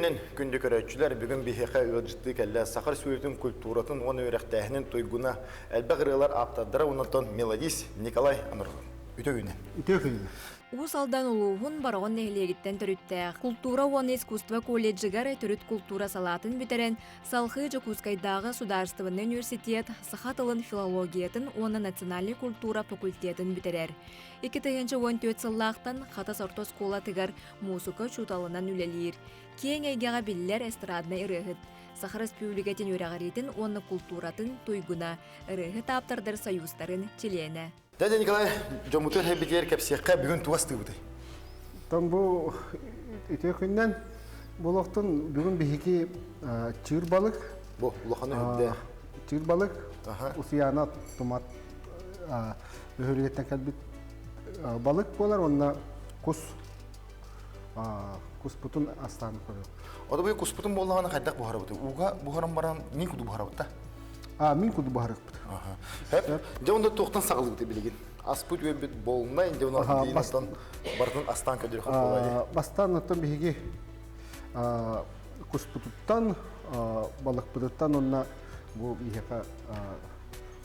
күнүнэн күндү көрөөччүлэр, бүгүн биһиэхэ ыалдьыттыы кэллэ Саха Республикатын культуратын уонна үөрэхтээһинин туйгуна, элбэх ырыалар ааптардара уонна мелодист Николай Андросов. Үтүө күнүнэн. Үтүө күнүнэн. Уус Алдан улууһун Бороҕон нэһилиэгиттэн төрүттээх, култуура уонна искусство колледжыгар төрүт култуура салаатын бүтэрэн, Салхыы Дьокуускайдааҕы судаарыстыбаннай университет саха тылын филологиятын уонна национальнай культура факультетын бүтэрэр. 2014 сыллаахтан Хатас орто оскуолатыгар муусука учууталынан үлэлиир. Киэҥ эйгэҕэ биллэр эстраднай ырыаһыт. Саха Республикатын үөрэҕириитин уонна култууратын туйгуна, ырыаһыт ааптардар союзтарын чилиэнэ. Дядя Николай, дьоммутугар кэлбитигэр кэпсиэххэ бүгүн тугу астыыбытый? Оттон бу үтүө күннэн буолуохтун бүгүн биһиги чыыр балык Бу улахан өһүрдээх. Чыыр балык Усуйаана тумат өһүргеттен кэлбит балык буолар уонна кус куспутун астаан көрүөх. Ото бу куспутун буоллаҕына хайдах буһарабыт? Ууга буһаран баран мин куду буһарабыт да? А, мин куду буһарыахпыт. Дьэ онда туохтан саҕалыыбыт билигин? Аспыт үөрбүт болна инде оны бастан барытын астаан көдөрөх буолла. Бастаан оттон биһиги куспутуттан, балыкпытыттан онна бу биһиэхэ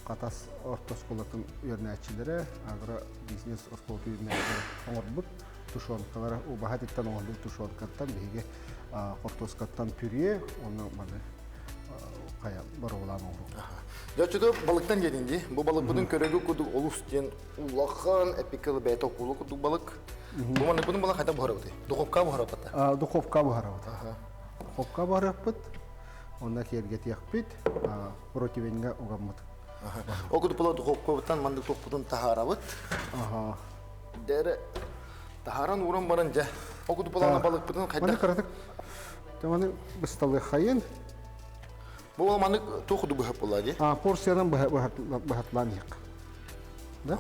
Хатас орто оскуолатын үөрэнээччилэрэ, агро-бизнес оскуолатын үөрэнээччилэрэ оҥорбут тушенкалара, убаһа этиттэн оҥорбут тушенкаттан биһиги хортуоскаттан пюре, уонна маны хайа боруобалаан оҥоруохпут. Дьэ, оччото балыктан диэтиҥ дии. Бу балыкпытын көрөгү курдук олус диэн улахан эпикэл бэйэтэ окуулу курдук балык. Бу маннык балык хайдах буһарабытый? Духовка буһарабыт да? Духовка буһарабыт. Духовка буһарыахпыт, онно киэргэтиэхпит, противеньга угаммыт. Ол курдук була духовкабыттан маннык туохпутун таһаарабыт. Дэрэ таһааран ууран баран дьэ ол курдук була балыкпытын хайдах Маны кыратык маны бысталыаххайын. Бу маннык туох курдук быһап буолла дии? А порциянан быһатлаан иһиэххэ. Да?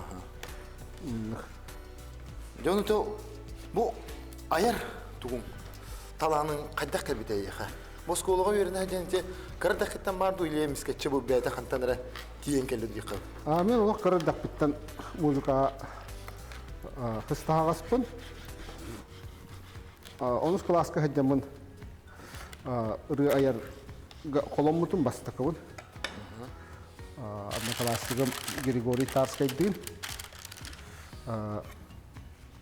Дьону то бу айар тугум талаанын хайдах кэлбитэ эйиэхэ? Оскуолаҕа үөрэнэ диэн ити кыра дахыттан баар дуу или эмискэччи бу бэйэтэ хантан эрэ тиийэн кэллэ диэххэ. А мен олох кыра дахпыттан музыкаҕа кыстаһаҕаспын. Онус кылааска сылдьаммын ырыа айар холоммутум бастакыбын. Одноклассигым Григорий Тарскайдыын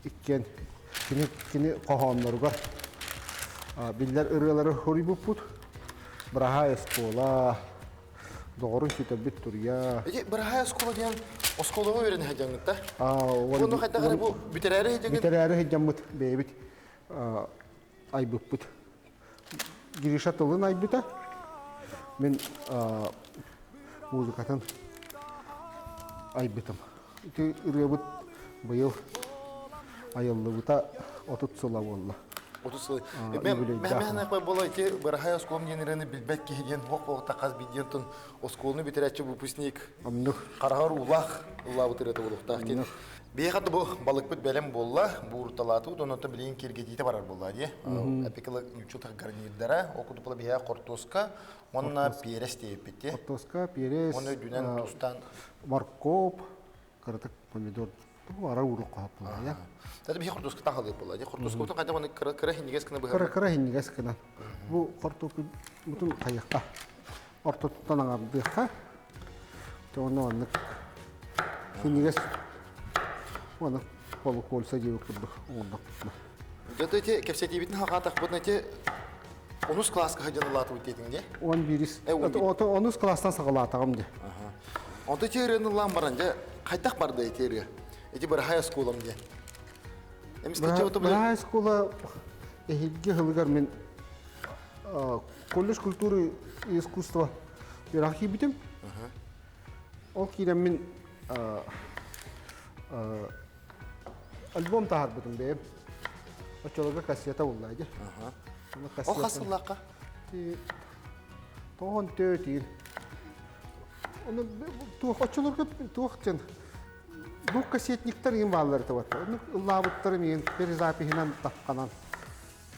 иккиэн кини кини хоһоонноругар биллэр ырыалары хоруйбуппут. Быраһаай оскуола, доҕорун сүтэрбит туруйа. Ити быраһаай оскуола диэн оскуолаҕа үөрэнэ сылдьаҥҥыт да? Уонна хайдах эрэ бу бүтэрээри сылдьаҥҥыт? Бүтэрээри сылдьаммыт бэйэбит айбыппыт. Гриша тылын айбыта. Мин музыкатын айбытым. Ити ырыабыт быйыл айыллыбыта 30 сыла буолла. 30 сыл. Мэхэнэхпэ буола ити быраһай оскуолам диэн ырыаны билбэт киһи диэн хуох буолта хас биирдиэн тон оскуоланы бүтэрээччи выпускник хараҕар уулаах ыллаабыт ырыата буолуохтаах диэн. Биһиэхэ да бу балыкпыт бэлэм буолла, бууруталаатыбыт, онон билигин киргэтиитэ барар буолла дии. Эпикила ньуччу гарнирдара, ол курдук биһиэхэ хортуоска уонна перец диэбиппит дии. Хортуоска, перец, Уонна үрдүнэн тустаан моркоп, кыратык помидор ара уурук хоһоппулар я. Тата биһи хортуоска таһалыыр буолла дии. Хортуоскабытын хайдах уонна кыра кыра хинньигэс гына быһар. Кыра кыра хинньигэс гына. Бу хортуоппу бутун хайыахха. Ортотуттан аҥардыахха. Онно маннык хинньигэс уонна полукольца диэбит курдук оҥордохпутуна. Дьэ ити кэпсэтиибитин хахаатахпытына ити онус класска сылдьан ылаатыбыт диэтиҥ дии? Он биирис. Онус класстан саҕалаатаҕым дии. Онто ити ырыаны ыллаан баран дьэ хайдах барда ити ырыа? Ити быраһай оскуолам диэн. Быраһай оскуола эһиилги сылыгар мин колледж культуры и искусства үөрэх киирбитим. Ол киирэн мин альбом таһаарбытым бэйэм. Оччолорго кассета булла дии. Ол хас сыллаахха? Тоҕон төрт Оны туох оччолорго туох диэн бу кассетниктар иин бааллар этэ батта. Оннук ыллаабыттарым иин перезапиһынан тапканан.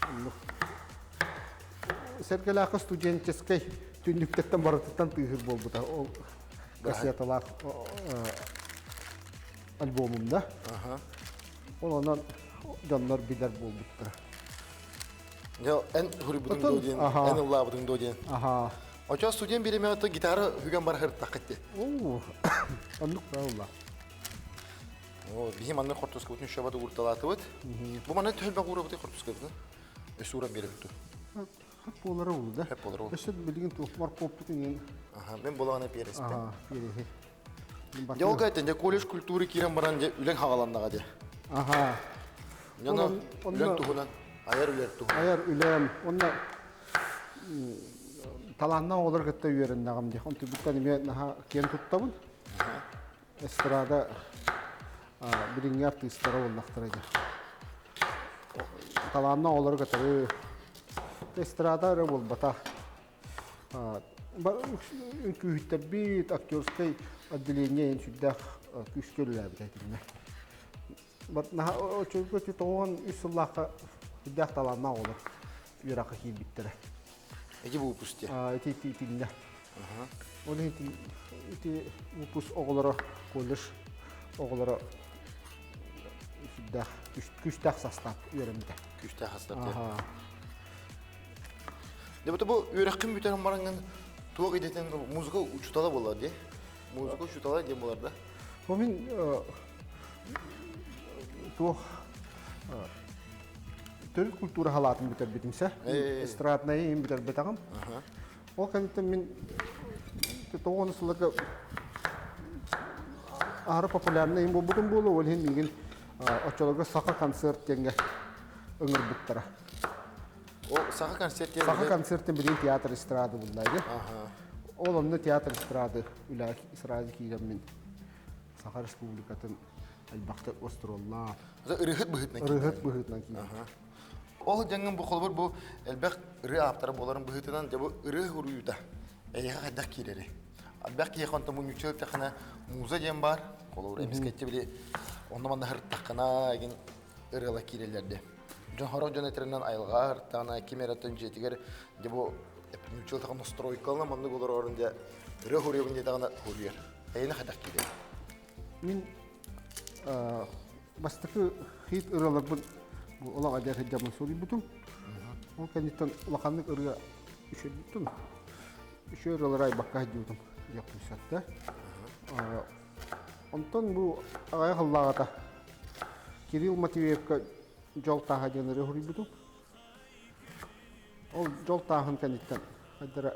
Оннук Сэргэлээххэ студенческай түннүктэртэн барытыттан тыыһыр буолбута. Ол кассеталаах альбомум да. Ол онон дьоннор билэр буолбуттара. Эн хуруйбутуҥ доо диэн, эн ыллаабытыҥ доо диэн. Аха. Очо студент бириэмэ ото гитара хүгэн бар хырыттаххыт дии. Оо, оннук баалла. Оо, биһи манна хортускабытын шабат уурталаатыбыт. Бу манна төһөлбөх уурабытый хортускабытын? Өссө ууран биэрэбит дуу? Хөп буолара улу да. Хөп буолара. Өссө билигин туох моркуоппутун иэн. Аха, мен буолаҕына переспен. Аха, переһи. Дьэ ол кайтан дьэ колледж культуры киирэн баран дьэ үлэҥ хаҕаланнаҕа дьэ. Аха. Дьоно үлэҥ туһунан, айар үлэр туһунан. Айар үлэм, онно талааннаах оҕолор кытта үөрэннэҕим дии. Онтубуттан эмиэ наһаа киэн туттабын. Эстрада билиҥҥи артыыстара буоллахтара дии. Талааннаах оҕолору кытары эстрада эрэ буолбатах. Үҥкүүһүттэрбит актерскай отделение сүрдээх күүскэ үлэлээбитэ итиннэ. Наһаа оччолорго 93 сыллаахха сүрдээх талааннаах оҕолор үөрэххэ киирбиттэрэ. Ити выпуск дии. Ити ити итиннэ. Ол иһин ити выпуск оҕолоро колледж оҕолоро сүрдээх күүстээх састаап үөрэммитэ. Күүстээх састаап дии. Дебата бу үөрэххин бүтэрэн бараҥҥын туох идэтин музыка учуутала буолар дии. Музыка учуутала диэн буолар да. Бу мин туох төрүт культура халаатын бүтэрбитим сэ. Эстраднайы им бүтэрбэтэҕим. Ол кэнниттэн мин тоҕуон сылларга аһара популярный им буолбутум буолуо, ол иһин миигин оччолорго саха концерт диэҥҥэ ыҥырбыттара. Ол саха концерт диэн Саха концертын билигин театр эстрады булла Ол онно театр эстрады үлэ сразу киирэммин Саха Республикатын элбэхтик остуруоллаах. Ырыһыт быһыытынан Ырыһыт быһыытынан киирэн. Ол дьаҥын бу холобур бу элбэх ырыа ааптара буоларын быһыытынан дьэ бу ырыа уруйута эйиэхэ хайдах киирэри? Элбэх киһиэхэ онтон бу ньучча ыттаххына муза диэн баар. Холобур эмискэччи били онно манна һырыттаххына игин ырыала киирэллэр дии. Дьон хорох дьон этэринэн айылҕа ырыттаҕына ким эрэ оттон дьиэтигэр дьэ бу ньучча ыттаххына стройкалана маннык олорорун дьэ ырыа хуруйабын диэтэҕинэ хуруйар. Эйиэхэ хайдах киирэр? Мин бастакы хит ырыаларбын бу олох эдэр сылдьаммын суруйбутум. Ол кэнниттэн улаханнык ырыа үчүрбүтүм. Үчүгэй ырыалары айбакка сылдьыбытым диэхпин сөп да. Онтон бу аҕыйах сыллааҕыта Кирилл Матвеевка Дьол тааһа диэн ырыа суруйбутум. Ол дьол тааһын кэнниттэн хайдара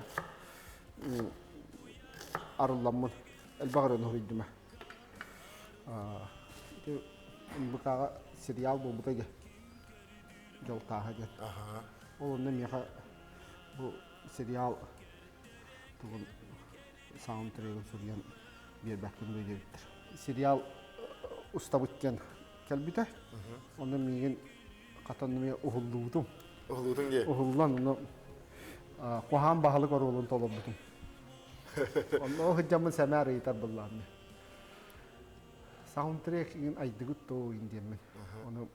арылламмын элбэх ырыаны суруйдум Ити НБК-ҕа сериал буолбута дьэ Дьол тааһа диэн. Ол онно миэхэ бу сериал тугун саундтрегын суруйан биэрбэккин дуо диэбиттэр. Сериал устабыт диэн кэлбитэ. Онно миигин хатан эмиэ уһуллубутум. Уһуллубутуҥ дии? Уһуллан, ону Куһаан баһылык оруолун толорбутум. Онно сылдьаммын сэмээр ыйытар быллаанны. Саундтрек иҥин айдыгыт доо иҥин диэммин. Ону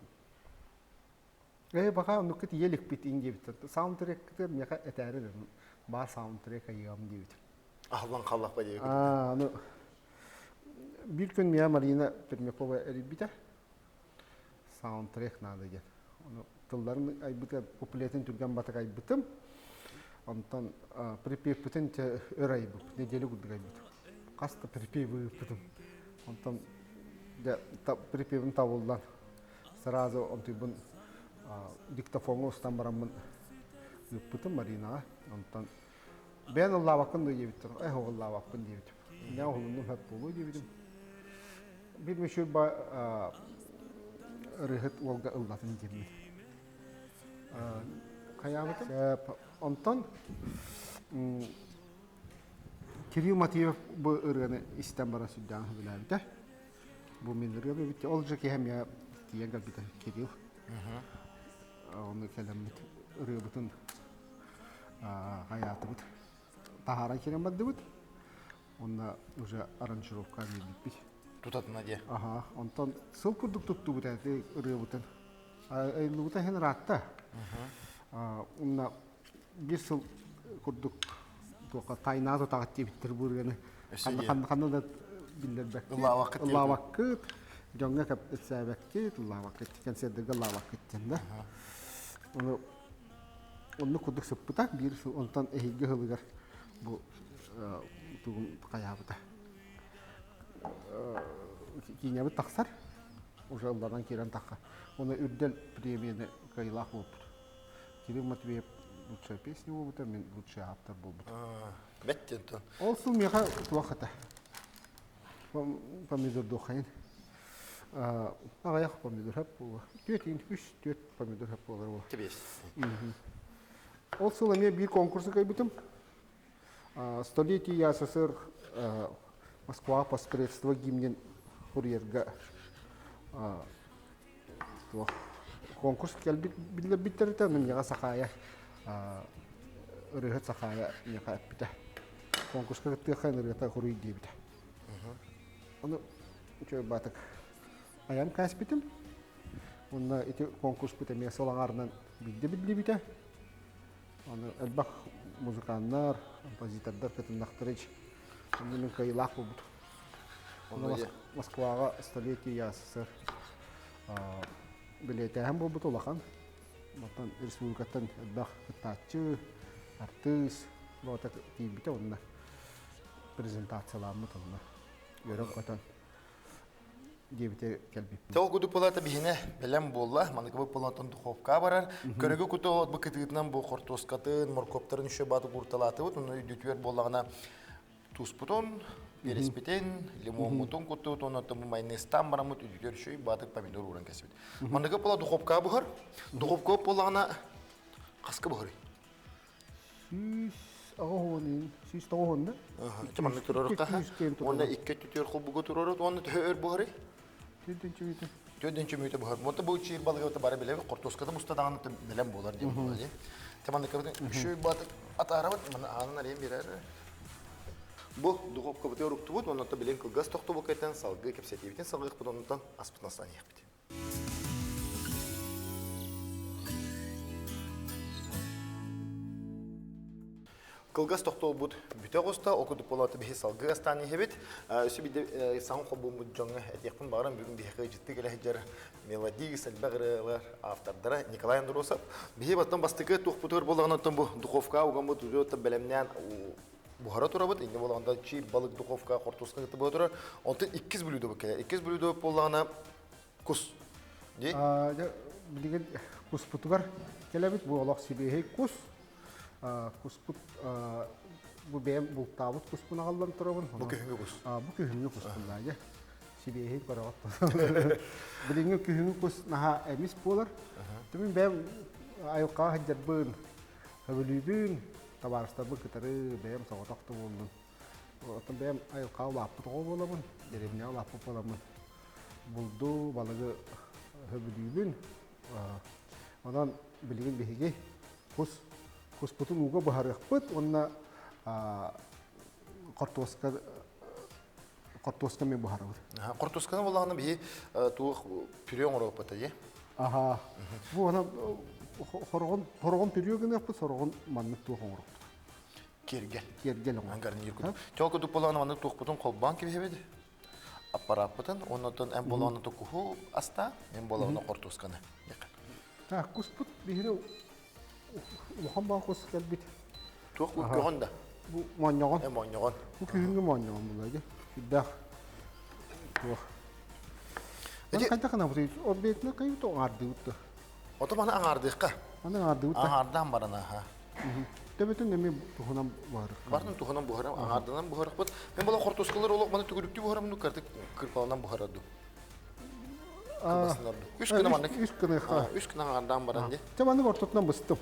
Ээ, баха оннукка тиийэ иликпит иҥ диэбиттэр. Саундтреккытыгар миэхэ этээри дьонум баар саундтрек айыам диэбитим. Аһыллан халлахпа диэбит. Аа, аны биир күн миэхэ Марина Пермякова эрийбитэ. Саундтрек надо диэн. Ону тылларын айбыта куплетын түргэн батык айбытым. Онтон припевпитин өр айбыт, неделю курдук айбытым. Хас да припев ыыппытым. Онтон дьэ припевин табыллан сразу онтуйбун диктофоҥҥа устан бараммын ыыппытым Маринаҕа. Онтон бэйэн ыллаабаккын дуо диэбиттэр. Э, ыллаабаппын диэбитим. Не уһулуннум хөп буолуо диэбитим. Биир мүчүр ба ырыһыт уолга ыллатын диэммин. Хайаабытым. Онтон Кирилл Матвеев бу ырыаны истэн баран сүрдээҕин сөбүлээбитэ. Бу мин ырыам эбит. Ол же киһи эмиэ тиийэн кэлбитэ Кирилл. Ону кэлэммит ырыабытын хайаатыбыт. Таһааран киирэн бардыбыт. Онно уже аранжировка биэрбиппит. Тутатына диэ. Аха, онтон сыл курдук туттубут эти ырыабытын. Айыллыбыта иһин ыраатта. Онно биир сыл курдук туохха тайнаа тутаҕыт диэбиттэр бу ырыаны. Ханна ханна да биллэрбэккит. Ыллаабаккыт. Ыллаабаккыт, дьоҥҥо кэпсээбэккит, ыллаабаккыт, концердергэ ыллаабаккыт диэн да. Ону. Оннук курдук сыппыта. Биир сыл онтон эһиилги сылыгар бу тугум хайаабыта. Киинэбит тахсар. Уже ылланан киирэн тахха. Оны үрдэл премияны кыайыылаах буолбут. Кирилл Матвеев лучшая песня буолбута, мин лучший автор буолбутум. Бэт диэн Ол сыл миэхэ туох этэ? Помидордуохайын. Аҕыйах помидор хөп буолуо. Түөрт үс түөрт помидор хөп буолар буолуо. Тибиэс. Ол сыл эмиэ биир конкурсу кыайбытым. Столетие СССР Москва постпредство гимнин курьерга туох конкурс кэлбит биллэрбиттэритэ миэхэ Сахаайа ырыаһыт Сахаайа миэхэ эппитэ. Конкурска кыттыахха ырыата хоруй диэбитэ. Ону үчүгэй баатык айан кээспитим. Уонна ити конкурспут эмиэ сыл аҥаарынан биирдэ биллибитэ. Аны элбэх музыканнар, композитордар кытыннахтарыч. Онно мин кыайыылаах буолбутум. Онно Москваҕа столетие СССР билиэтээһин буолбут улахан. Оттон республикаттан элбэх кыттааччы, артыыс бөҕөтө тиийбитэ уонна презентацияламмыт онно үөрэн-көтөн диэбитэ кэлбиппит. Ол кудук палата биһине бэлэм буолла. Маныка бу палатан духовка барар. Көрөгө куту бу кытыытынан бу хортуоскатын, моркуоптарын еще баты курталаатыбыт. Онно үйдүтүөр буоллаҕына туспутун, переспитин, лимоммутун куттубут, оннуттан бу майонезтаан бараммыт үдүтүөр үчүгэй баатык помидор ууран кэсибит. Маныка буола духовка буһар. Духовка буоллаҕына хаска буһарый? 180 190 да? Ити маннык турарыкка уонна икки өттүтүөр холбуга турарыт уонна төһө өр буһарый? Төрдүнчү мүнүүтэ. Төрдүнчү мүнүүтэ буһар. Онто бу чиир балыгы бары билэбит, хортуоската буста даҕаны бэлэм буолар диэн буолар дии. Те маннык үчүгэй баатык атаарабыт, маны аанын арыйан биэрэр. Бу духовкабытыгар уктубут, оннуттан билин кылгас тохтобуккайтан салгыы кэпсэтиибитин салгыахпыт, оннуттан аспытын астаан иһиэхпит. Кылгас тохтобут бүтэ оҕуста, ол курдук буолааты биһи салгыы астаан иһэбит. Өссө биирдэ саҥа холбууммут дьоҥҥо этиэхпин баҕарам, бүгүн биһиэхэ ыдьыттыы кэлэ сылдьар мелодист, элбэх ырыалар автордара Николай Андросов. Биһи оттон бастакы туохпутугар буоллаҕына оттон бу духовка угаммыт уже бэлэмнээн буһара турабыт. Инньэ буоллаҕына чиир балык духовка хортуоска кытта буһа турар. Онтон иккис блюдо кэлэр. Иккис блюдо буоллаҕына кус. Дии? Билигин куспутугар кэлэбит. Бу олох сибиэһэй кус. Куспут бу бэйэм бултаабыт куспун аҕаллан турабын. Бу күһүҥҥү кус. Бу күһүҥҥү куспун даа сибиэһэй көрөҕөт. Билиҥҥи күһүҥҥү кус наһаа эмис буолар. Түмүн бэйэм айылҕаҕа сылдьарбын, сөбүлүүбүн, табаарыстарбын кытары бэйэм соҕотох да буоллун. Оттон бэйэм айылҕаҕа улааппыт оҕо буоламмын, дэриэбинэҕэ улааппыт буоламмын булду, балыгы сөбүлүүбүн. Онон билигин биһиги кус куспутун ууга буһарыахпыт уонна хортуоска хортуоска эмиэ буһарабыт. Хортуосканы буоллаҕына биһи туох пюре оҥоруохпут дии. Аха. Бу ана хороҕон хороҕон пюре гыныахпыт, сороҕун маннык туох оҥоруохпут. Киэргэл. Киэргэл оҥорор. Гарнир курдук. Чол курдук буоллаҕына маннык туохпутун холбоон кэбиһэбит. Аппарааппытын уонна эн буоллаҕына куһу аста, мен буоллаҕына хортуосканы. Так, куспут биһири улахан баҕа кус кэлбит. Туох бу көҕөн да? Бу моонньоҕон. Э моонньоҕон. Бу күһүҥҥү моонньоҕон буолла дии. Сүрдээх туох. Ити хайдах гынабытый? Ол бэйэтинэн хайыбыт аҥаардыыбыт да. Ото маны аҥаардыахха. Маны аҥаардыыбыт да. Аҥаардаан баран аха. Төбөтүн эмиэ туһунан буһарык. Бартын туһунан буһарам, аҥаарданан буһарахпыт. Мен була хортуоскалар олох маны түгүрүктүү буһарам, ну кырдык кырпаланан буһарар дуу. Үс гына маннык. Үс гына. Үс гына аҥаардаан баран дии. Чэ маннык ортотунан быстым.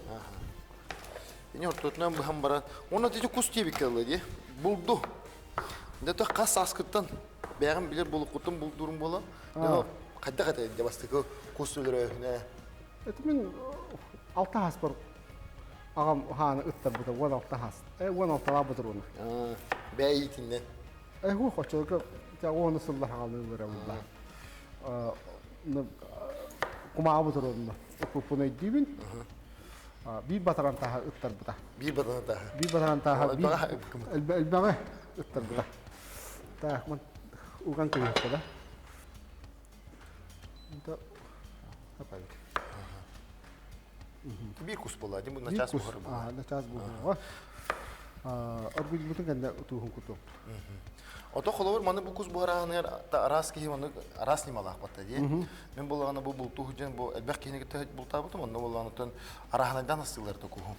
Ини ортотунан быһан баран, уонна ити кус диэбиккэ дылы дии. Булду. Дето хас сааскыттан бэйэҕин билэр булуккуттан булдуурум буола. Хайдах этэ дьэ бастакы кус өлөрөөһүнэ? Это мин алта хааспар аҕам хааны ыттарбыта 16 хаас. 16-лаах ботуруона. Бэйэ иитиннэн. Э ху хочолорго уону сыллар хаалыылара булла. Кумааҕы ботуруонна. Укуппун өйдүүбүн. Биир батаран тааһа ыттарбыта. Биир батаран тааһа. Биир батаран тааһа элбэҕи ыттарбыта. Так, ман уган кыйыахта да. Биир кус буолла, дим бу начаас буһар буолла. Начаас буһуоҕа. Оргуйбутун кэннэ тууһун кутуохпут. Ото холобур маны бу кус буһарааһыныгар араас киһи маны араас ньымалаах батта дии. Мин буоллаҕына бу бултуу дьон бу элбэх киһини кытта бултаабытым, онно буоллаҕына арааһынайдаан астыыллар да куһу.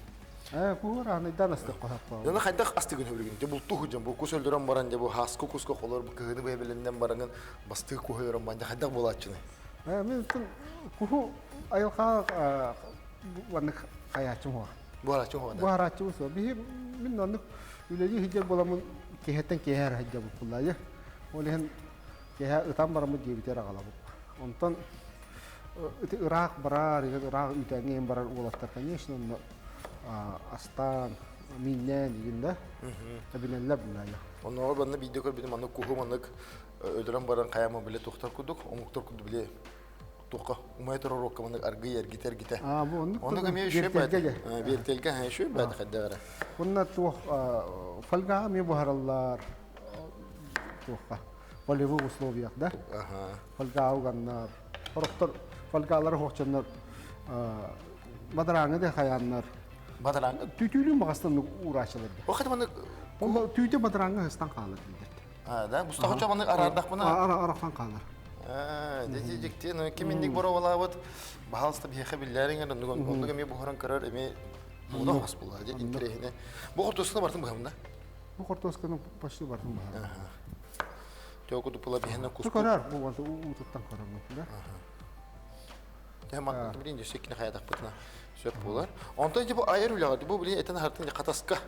Куһу арааһынайдаан астык хоһаппа. Дьону хайдах астыгын хөбүлүгүн? Дьэ бултуу дьон бу кус өлдөрөн баран дьэ бу хааскы куска холор бу кыһыны бэйбэлэннэн бараҥын бастыы куһу өлөрөн баран дьэ хайдах буолааччыный? Мин куһу айылҕа маннык хайааччым хуа. Буһарааччым хуа да? Буһарааччым суох. Биһи мин оннук үлэлии сылдьар буоламмын киһиттэн киэһэ эрэ сылдьабыт буллаайы. Ол иһин киэһэ ытан бараммыт дьиэбитигэр аҕалабыт. Онтон ити ыраах барар, ыраах үүтээҥҥэ иһин барар уолаттар, конечно, онно астаан, мииннээн игин да, эбинэллэр буллаайы. Оннооҕор манна биирдэ көрбүтүм, маннык куһу маннык өлөрөн баран хайаама биле тухтар курдук, омуктар курдук биле туохха умайа турар уокка маннык аргый эргитэ эргитэ. Аа бу оннук Оннук эмиэ үчүгэй баайда. Биэртэлгэ үчүгэй баайда хайдах эрэ. Уонна туох фольгаҕа эмиэ буһараллар туохха полевых условиях да. Фольгаҕа уганнар. Сорохтор фольгалары хоһчоннор бадарааҥы да хайааннар. Бадарааҥы? Түүтүүлүүн баҕастан уурааччылар. Ол хата маннык Ол түүтэ бадарааҥҥа хыстан хаалар дииллэр. А, да, бустаҕыча маннык араардахпына. Арахсан хаалар. Дьэ дьикти, ну ким инник боровалаабыт, баһаалыста биһиэхэ биллээриҥ эрэ, оннук эмиэ буһаран көрөр эмиэ муна хос буолла, дьэ интэриэһинэ. Бу хортуосканы бартын быһамна? Бу хортуосканы почти бартын быһам. Тёку дупула биһиэнэ куспут. Көрөр, бу уутуттан көрөр, да? Дьэ манна билин дьэ секкини хаятахпытына сөп буолар. Онтон дьэ бу айар үлэҕэ бу билин этэн аһартын хатаска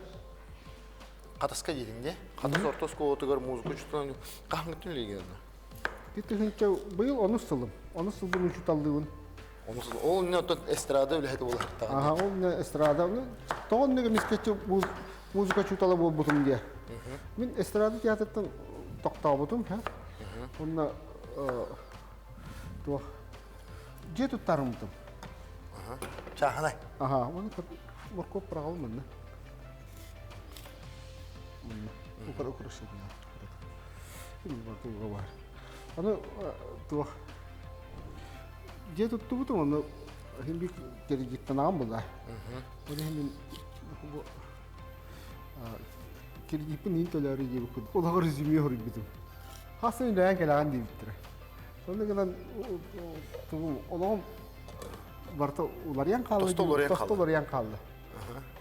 Хатаска диэтиҥ дии. Хатас орто оскуолатыгар музыка учууталын хаһааҥҥыттан үлэлиигин онно? Тыһыынча быйыл онус сылым. Онус сылбын учууталлыыбын. Онус сыл. Ол иннинэ оттон эстрада үлэһитэ буолар Аха, ол иннинэ эстрада. Тоҕо оннук эмискэччи музыка учуутала буолбутум диye. Мин эстрада театрыттан тохтообутум. Онно туох дьиэ туттарыммытым. Чааһынай. Аха, оны моркуоп быраҕабын манна. Аны туох дьиэ туттубутум ону иһин биир кредиттанаҕым була. Ол иһин мин бу кредиппин иһин төлөөрү диэбит олоҕор резюме суруйбутум. Хас үлээн кэлэҕин диэбиттэрэ. Сонно гынан тугум олоҕум барыта уларыйан хаалла. Тосту уларыйан хаалла.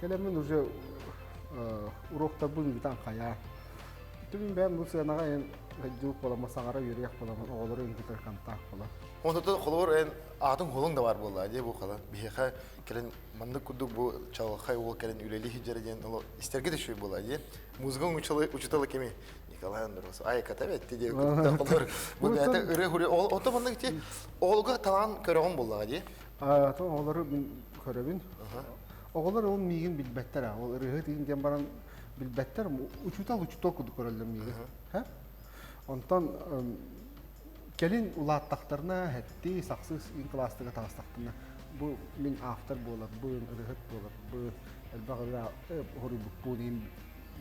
Кэлэммин уже уроктарбын ыытан хайаа. Түмүн бэйэм бу сыанаҕа эн дьуук буолама саҥара үөрүйэх буоламын оҕолору ыҥкытар контакт буолар. Онтон холобур эн аатын холуҥ да бар буолла дии бу хала. Биһиэхэ кэлин маннык курдук бу чаҕылхай уол кэлин үлэлии сылдьара диэн оло истэргэ да үчүгэй буолла дии. Музыка учуутала кими? Николай Андросов. Ай ката бэтти дии холобур бу бэйэтэ ырыа хури ол ото маннык ти оҕолго талаан көрөҕүн буоллаҕа дии. Оҕолору мин көрөбүн. Оҕолор ол миигин билбэттэр аа. Ол ырыаһыт игин диэн баран билбэттэр. Учуутал учуутал курдук көрөллөр миигин. Онтон кэлин улааттахтарына хэттии, сахсыс ин кылаастыга таҕыстахтарына бу мин автор буоларбын, ырыаһыт буоларбын, элбэх ырыа хоруйбуппун иһин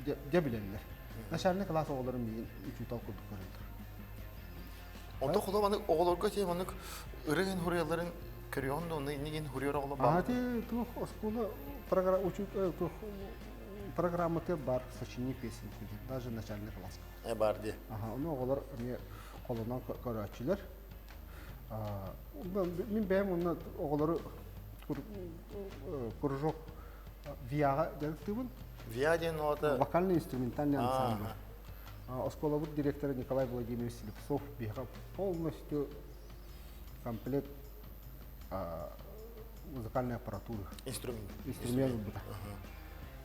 дьэ билэллэр. Начальный класс оҕолору миигин учуутал курдук көрөллөр. Онто холо маннык оҕолорго тиэ маннык ырыа хуруйалларын көрүөҕүн да онно иннигин хуруйар оҕолор баар. Ати туох оскуола программа учут туох программаты бар сочинение песенки даже начальный класс. Э бар ди. Аха, ону оҕолор эмиэ холонон көрөөччүлэр. Мин бэйэм онно оҕолору кружок ВИА-ҕа дьарыктыыбын. ВИА диэн оҕото вокальный инструментальный ансамбль. Оскуолабыт директора Николай Владимирович Слепцов биһиэхэ полностью комплект музыкальной аппаратуры. Инструмент. Инструмент ылбыта.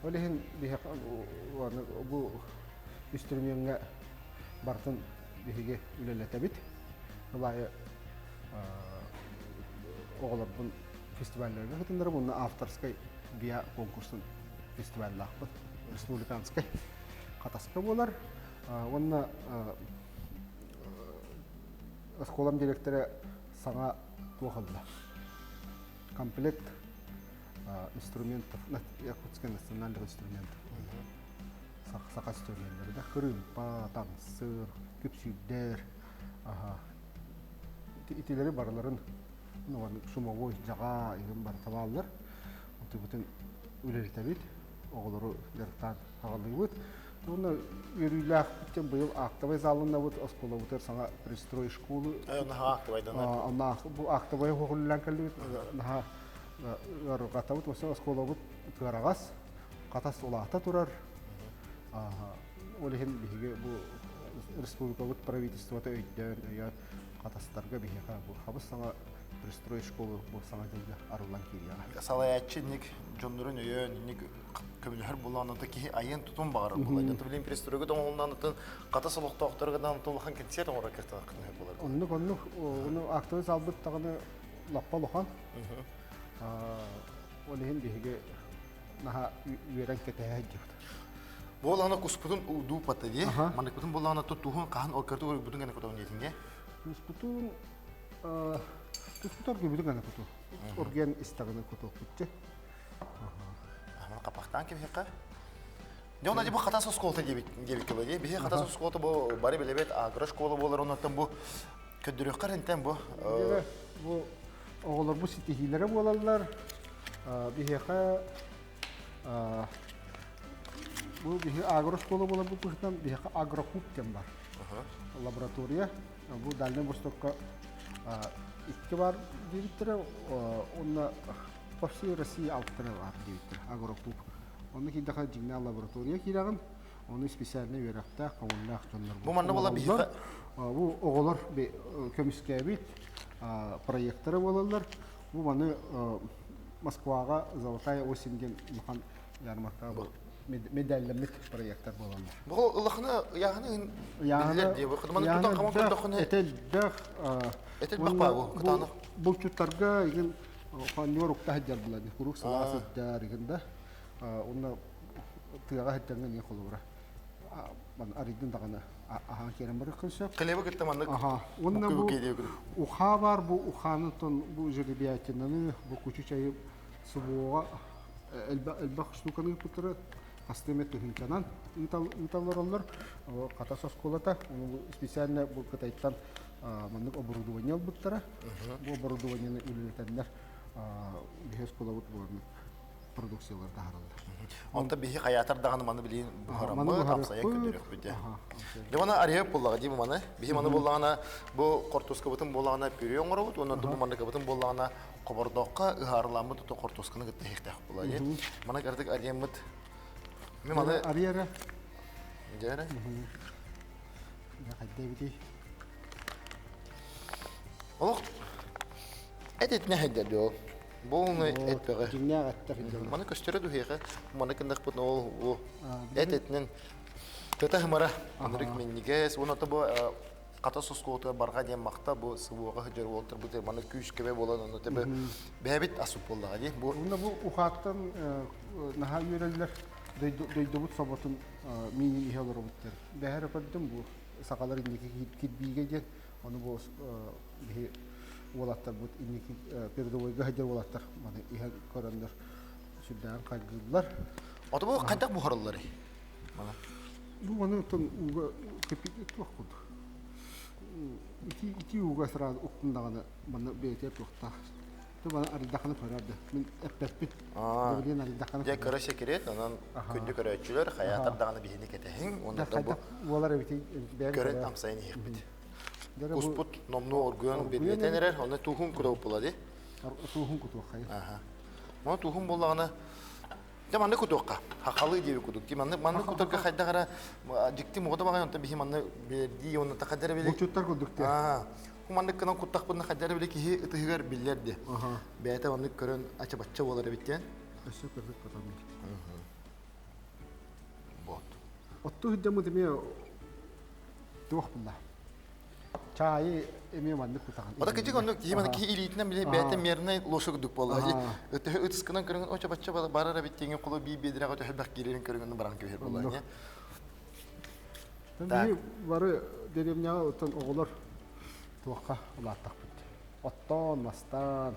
Ол иһин биһиэхэ бу инструмеҥҥа барытын биһиги үлэлэтэбит. Ол аайы оҕолорбун фестивалларга кытыннарым уонна авторскай ВИА конкурсун фестиваллаахпыт республиканскай Хатаска буолар. Уонна оскуолам директора саҥа туох ылла? Комплект инструментов, Якутскай национальных инструментов. Саха инструменнары да кырыымпа, таҥсыр, күпсүүрдэр, итилэри барыларын шумовой дьаҕа игин барыта бааллар. Ытыбытын үлэлэтэбит, оҕолору дьарыктаан аҕалыыбыт. Уонна үөрүүлээх быйыл актовай залыннабыт, оскуолабытыгар саҥа пристрой школы. Наһаа актовайданар. Онна бу актовай хоһуллан кэллибит. Наһаа ыарырҕатабыт. Осы оскуолабыт кыараҕас, хатас улаата турар. Ол иһин биһиги бу республикабыт правительствота өйдөөн, өйөөн хатастарга биһиэхэ бу хабыс саҥа пристрой школы бу саҥа дьылга арыллан киириэҕэ. Салайааччы инник дьоннорун өйөөн, инник көмөлөһөр буолаан киһи айан тутун баҕарар буолла. Дьон билин пристройга тоҥолунан атын хатас олохтоохторго дан улахан концерт оҥорор кыахтаах буолар. Оннук оннук ону актовый залбыт даҕаны лаппа улахан. Ол иһин биһиги наһаа үөрэн кэтэһэ сылдьыбыт. Буолаана куспутун удуу пата дии. Маныкпытын буолаана туһун хаһан ол кырты урбутун гана кутон диэтинге. Туспутун туспут оргуйбутун гана куту. Оргуйан истэҕинэ кутуохпутча. Аман капахтаан кэбиһиэххэ. Дьэ онно бу хатас оскуолата диэбит диэбиккэ дии. Биһи хатас оскуолата бу бары билэбит агро школа буолар оннуттан бу көрдөрүөххэ эрэнтэн бу. Бу оҕолор бу ситиһиилэрэ буолаллар. Биһиэхэ бу биһи агро школа буолар бу быһытынан биһиэхэ агрокуб диэн бар. Лаборатория. Бу Дальнай Востокка икки бар диэбиттэрэ, онно по всей России алтара бар диэбиттэр агрокуб. Онно киирдэххэ дьиҥнээх лаборатория киирэҕин, ону специальнай үөрэхтээх, көҥүллээх дьоннор Бу манна буола биһиэхэ Бу оҕолор көмүскээбит проекттара буолаллар. Бу маны Москваҕа «Золотая осень» диэн улахан ярмаркаҕа медаллэммит проекттар буолаллар. Бу улахана ыйааһыны биллэр дии. Бу маны тутан хаман көрдөххүнэ этэлбэх этэлбэх баа бу кытаанах. Булчуттарга игин хонньуор укта сылдьар булан куруук сылаас сылдьар игин да уонна тыаҕа сылдьаҥҥа эмиэ холобура арыйдын даҕаны аһаан киирэн барыаххын сөп. Хлебы кытта маннык Уонна бу ухаа бар бу ухааны тон бу жеребятинаны бу кучу чайы субуоҕа элбэх штуканы ыыппыттара хастыы эмэ тыһыынчанан ыыталлар Хатас оскуолата специально бу Кытайтан маннык оборудование ылбыттара. Бу оборудованиены үлэлэтэннэр биһи оскуолабыт буоланнык продукциялар таһаараллар. Онто биһи хайаатар даҕаны маны билин буһараммыт, амсайан көрдөрүөхпүт дии. Дьэ маны арыйап буоллаҕа дии маны. Биһи маны буоллаҕына бу хортуускабытын буоллаҕына пюре оҥоробут уонна бу манныкабытын буоллаҕына хобордооххо ыһаарыламмыт ото хортуусканы кытта иһихтээх буолла дии. Маны кырдык арыйаммыт. Мен маны арыйара. Дьэ Хайда эбитий? Олох эт этинэ хайдар доо. Буолуну этпэҕэ. Дьиҥнээх эттэх Маны көстөрө дуһиэхэ. Маны кыннахпытын ол бу эт этинэн тыта хымара анырык минньигэс уонна бу хата сускуота барҕа диэн махта бу сыбуоҕа сылдьар уолтар бу маны күүс көмө буолан онно тэбэ бэйэбит асып буоллаҕа дии бу Уонна бу ухааттан наһаа үөрэллэр дойдубут соботун миинин иһэ олоробуттар. Бэһэр көрдүм бу сахалар инники кирбиигэ диэн ону бу биһи уолаттарбыт инники передовойга сылдьар уолаттар маны иһэн көрөннөр сүрдээҕин хайгыыллар. Ото бу хайдах буһарылларый? Бу маны оттон ууга туох курдук. Ити ити ууга сразу уктун даҕаны манна бэйэтигэр туохтаах. Ту маны арыйдаххына көрөр да. Мин эппэппин. Билигин арыйдаххына. Дьэ кыра секрет, онон күндү көрөөччүлэр хайаатар даҕаны биһини кэтэһиҥ. Уонна хайдах буолар эбитий көрөн амсайан иһиэхпит. Куспут номнуо оргуйан бирилэтэн эрэр, онно туһун кутуох була дии. Туһун кутуоххайын. Мону туһун буоллаҕына Дьэ маннык кутуохха. Хахалы диэби кутук. Ди маннык маннык кутарга хайдах эрэ дьикти муҕута баҕайы онтон биһи манны биэрдии уонна тахадара били. Булчуттар курдук диэ. Аа. Маннык гынан куттахпына хайдара били киһи ытыһыгар биллэр ди. Бэйэтэ маннык көрөн ача-бачча буолар эбит диэн. Өссө көрбүт потом. Вот. Отту сылдьаммыт эмиэ туох булла? Чаайы эмиэ маннык кутаҕын. Ота кичик оннук киһи маны киһи илиитинэн биле бэйэтэ мернай лоша курдук буолла. Өтөһө ытыскынан көрүҥүн очо бачча барар эбит тиҥин холо бии биэдирэҕэ өтөһө бэх киирэрин көрүҥүн баран кэбиһэр буолла. Биһи бары деревняҕа оттон оҕолор туохха улааттахпыт. Оттоон, мастаан,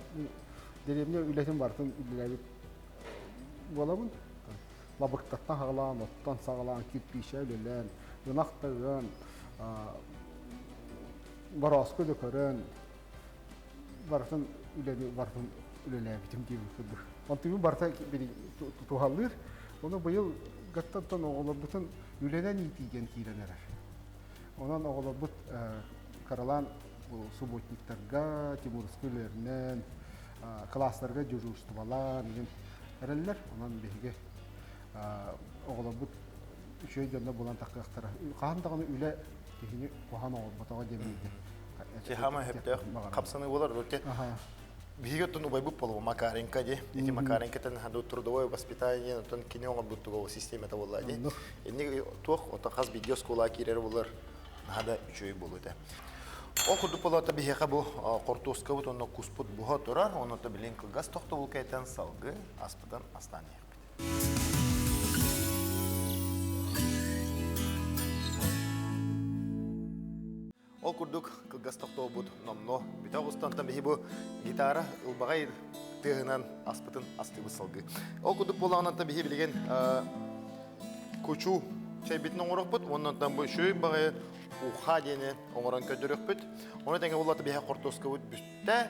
деревня үлэтин барытын үлэлээбит буолабын. Лабыктаттан саҕалаан, оттон саҕалаан, кирпиичэ үлэлээн, ынах да ыан, борооску да көрөн, барытын үлэни барытын үлэлээбитим диэбит курдук. Онтубун барыта туһалыыр. Ону быйыл гаттан оҕолорбутун үлэнэн иитии диэн киирэн эрэр. Онон оҕолорбут кыралаан субботниктарга, тимуровскай үлэлэринэн, кылаастарга дежурстволаан игин эрэллэр. Онон биһиги оҕолорбут үчүгэй дьонно булан таххыахтара. Хаһан даҕаны үлэ киһини куһаҕан оҥорботоҕо диэммитэ. Хаама сөптөөх хапсаныы буолар. Биһиги оттон убайбыт болуо Макаренко ди. Ити Макаренкотан хаду трудовое воспитание оттон кини оҥорбут туга системата буолла ди. Инник туох оттон хас биирдии оскуола киирэр булар наһаа да үчүгэй буолуо этэ. Ол курдук болоото биһиэхэ бу хортуоскабыт уонна куспут буһа турар, онно билин кылгас тохтобул кайтан салгы аспытын астаан иһэхпит. Ол курдук кылгас тохтобут номно бүтэ оҕустантан биһи бу гитара ылбаҕай тыаһынан аспытын астыыбыт салгыы. Ол курдук буолаҕынан биһи билигин кучу чэйбитин оҥорохпут уонна бу үчүгэй баҕайы уха диэни оҥорон көрдөрүөхпүт. Ону тэҥэ буоллата биһи хортуоскабыт бүттэ.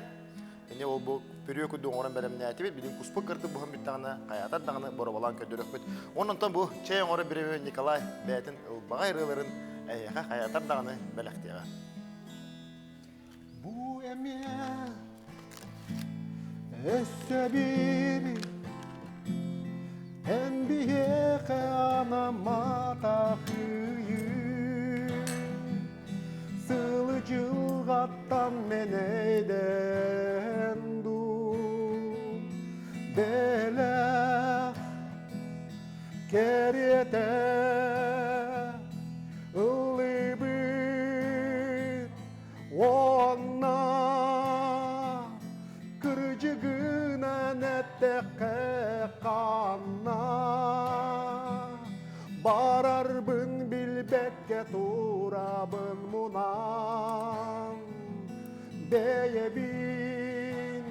Ини ол бу пүрүө курдук оҥорон бэлэмнээтибит. Билин куспут кырдык буһан бүттэҕинэ хайаатар даҕаны боробалаан көрдөрүөхпүт. Онон бу чэй оҥорор бириэмэ Николай бэйэтин ылбаҕай ырыаларын эһиэхэ хайаатар даҕаны бэлэхтиэҕэ. Бу эмиэ өссө биир эн биһиэхэ анамматах үүйү сылы дьылҕаттан мэнэйдэн дуу бэлэх кэриэтэ ыллыыбыт уонна кырдьыгынан эттэххэ ханна барарбын билбэккэ турабын мунан бэйэбин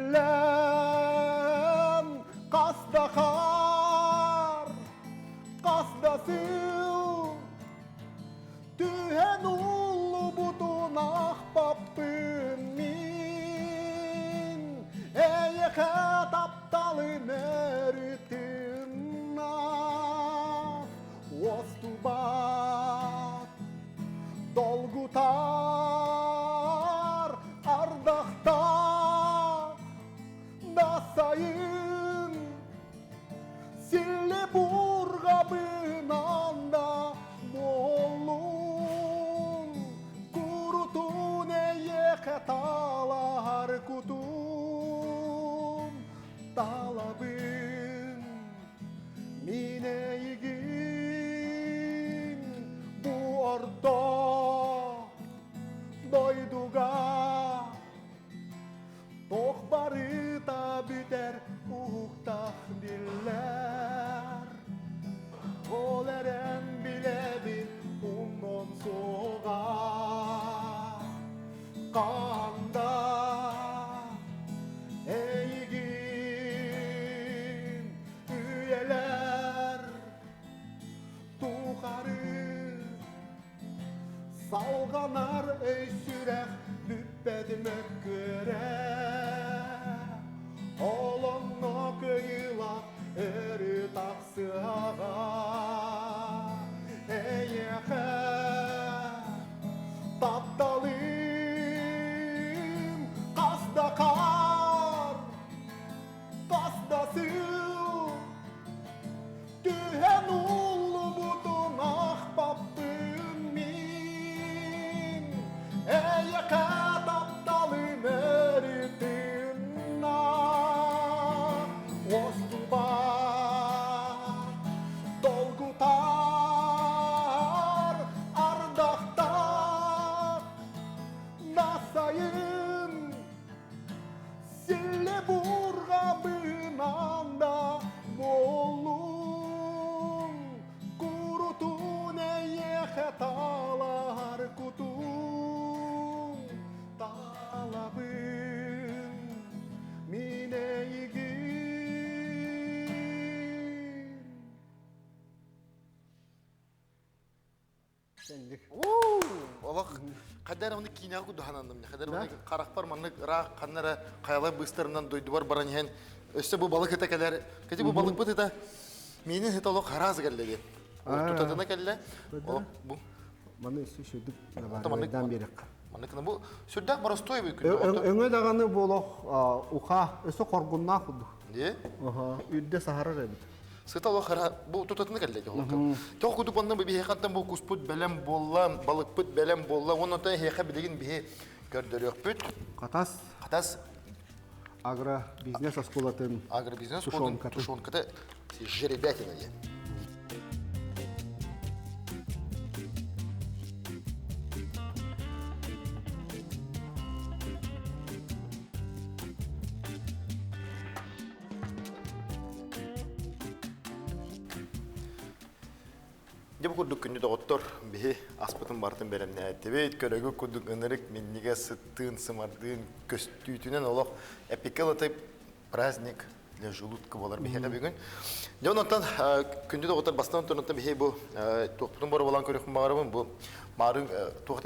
иллэм хас да хаар хас да сыл Түһэн ууллубутун аахпаппын мин Эйиэхэ тапталым өрүтүнна Уостубат долгутар ардахтаах да сайын Силли бурҕабынан да буоллун, курутун эйиэхэ талаһар кутум, талабын мин эйигин бу орто дойдуга. Туох барыта бүтэр уһуктах биллэр, Ол эрэн билэбин умнуом суоҕа. Ханда эйигин үйэлэр тухары Салҕанар өй сүрэх бүппэт мөккүөрэ Олонно кыйылах өрүү тахсыаҕа Эйиэхэ тапталым хас да хаар хас да сыл Түһэн ууллубутун аахпаппын мин Эйиэхэ тапталым өрүтүнна Уостубат долгутар. Олох хайдар оны киинэҕэ кудухананным. Хайдар оны харахпар маннык ыраах ханнара хайалар быыстарынан дойдубар баран иһэн өссө бу балык ыта кэлэр. Кэти бу балыкпыт ыта миинин ыта олох хараас кэллэ диэн. Тутатына кэллэ. Олох бу. Маны өссө сүрдүк набардан берекка. Маннык бу сүрдээх боростуой бу күн. Өҥө даҕаны бу олох уха өссө хоргуннаах курдук. Дии? Үрдэ саһарар эбит. Сыта олох хара бу тутатына кэллэ дии олох. Тоҕо кудук онно биһиэхэ бу куспут бэлэм буолла, балыкпыт бэлэм буолла. Онон эһиэхэ билигин биһи көрдөрүөхпүт. Хатас. Хатас агробизнес оскуолатын агробизнес оскуолатын тушенката жеребятина диэн. Дьэ бу курдук күндү доҕоттор, биһи аспытын барытын бэлэмнээтибит, көрөгү курдук ынырык минньигэс сыттыын, сымардыын, көстүүтүнэн олох эпикэл аты праздник для желудка буолар биһиэхэ бүгүн. Дьэ онтон күндү доҕоттор бастан онтон биһи бу туохпутун боруобалаан көрүөхпүн баҕарабын бу маарыҥ туох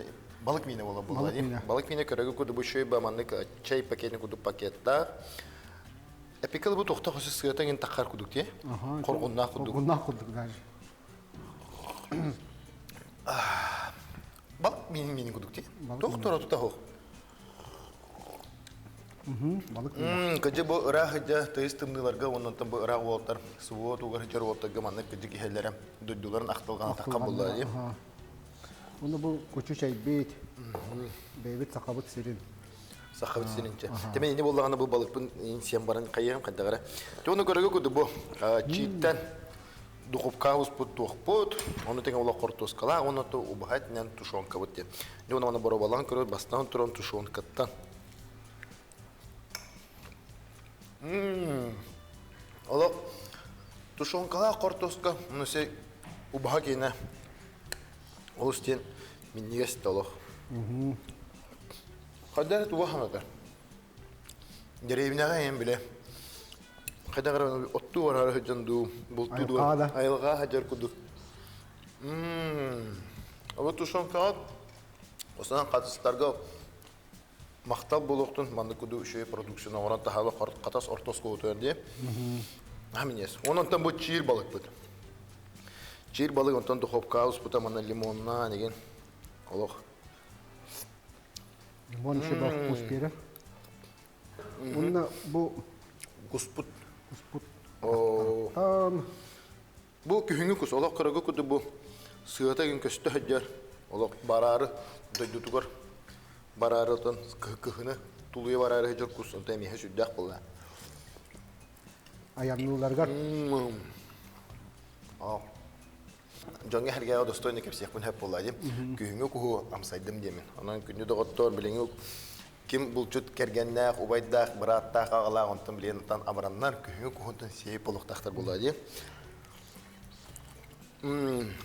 балык миинэ буолар буолла балык миинэ көрөгү курдук бу шөй маннык чай пакетин курдук пакеттаах Эпикэл бу тохтох өсө сыата иҥин таххар кудук дии. Хоргуннаах кудук. Хоргуннаах кудук даже. Балык миинин миинин кудук дии. Тохтор тута хоқ. Балык. Кыдьы бу ыраах ыдьа тыйыс тымныыларга оннонтон бу ыраах уолтар суо тугар хыдьар уолтарга маннык кыдьы киһэллэрэ дойдуларын ахтылҕана таххан буллар дии. Уну бу кучу чайбит, бэйбит сахабыт сирин. Сахабыт сиринчэ. Темен ини буоллаҕына бу балыкпын сиэн баран хайыам хайдаҕара. Те ону көрөгө куду бу чииттэн духовка успут туохпут, ону тэҥэ олох хортуоскалаах, ону то убаһа этинэн тушенкабыт диэн. Дьэ ону боробалаан көрөр бастаан туран тушенкаттан. Олох тушенкалаах хортуоска, ну се убаһа киэнэ олус диэн минньигэс да олох. Хайдах туга санатар? Дэриэбинэҕэ эйэн билэ. Хайдах эрэ оттуу бараары сылдьан дуу, бултуу дуу, айылҕа сылдьар курдук. Ол тушенкаҕа осынан хатыстарга махтал буолуохтун маннык курдук үчүгэй продукцияны оҥорон таһаалы хатас орто оскуолатыгар диye. Аминес. Онон бу чиир балыкпыт. Чиир балык онтон духовкаҕа успута манна лимоннаан игин олох Лимон еще да вкус берер. Уонна бу куспут. Куспут. Бу күһүҥҥү кус олох кырагы куду бу сыата күн көстө сылдьар олох бараары дойдутугар бараары отон кыһыны тулуйа бараары сылдьар кус онто эмиэхэ сүрдээх буолла. Аянныыларгар. Дьоҥҥо сэргээҕэ достойно кэпсиэхпин сөп буолла дии. Күһүҥҥү куһу амсайдым диэмин. Онон күндү доҕоттоор, билиҥҥи ким булчут кэргэннээх, убайдаах, бырааттаах, аҕалаах, онтон билигин оттон абыраннар, күһүҥҥү куһунтан сиэп олохтоохтор буолла дии.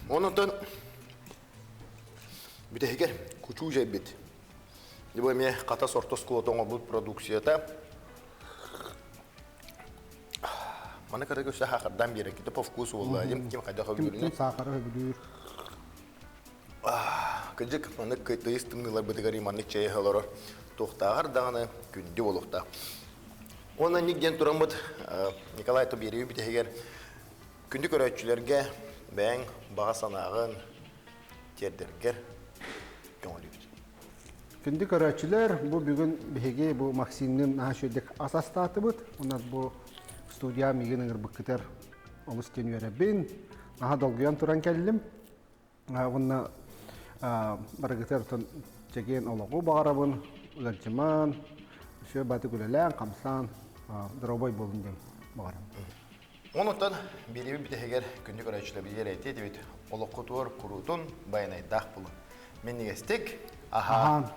Онон бүтэһигэр кучуу дьайбит. Бу эмиэ хатас орто оскуолата оҥорбут продукцията. Маны кытта көрсө саахардаан биэрэр кити по вкусу буолла дим ким хайдах өбүлүүрүнэн. Ким саахары өбүлүүр. Кыдьык маннык тыйыс тымныыларбытыгар маннык чэй олорор туохтааҕар даҕаны күндү буолуохтаах. Уонна ник диэн тураммыт Николай Тобириев бүтэһигэр күндү көрөөччүлэргэ бэйэҥ баҕа санааҕын тиэрдэргэр көҥүлүүбүт. Күндү көрөөччүлэр, бу бүгүн биһиги бу Максимныын наһаа үчүгэйдик ас астаатыбыт. Онон бу студия миигин ыҥырбыккытыгар олус диэн үөрэбин. Наһаа долгуйан туран кэллим. Уонна барыгытыгар отон чэгиэн олоҕу баҕарабын, ыалдьыман, үсүө баты үлэлээн, хамсаан, доруобай буолун диэн баҕарабын. Онуттан бириби бүтэһигэр күндү көрөөччүлэрбитигэр этиэ этибит олоххутугар куруутун байанайдаах булун. Минньигэстик аһаан.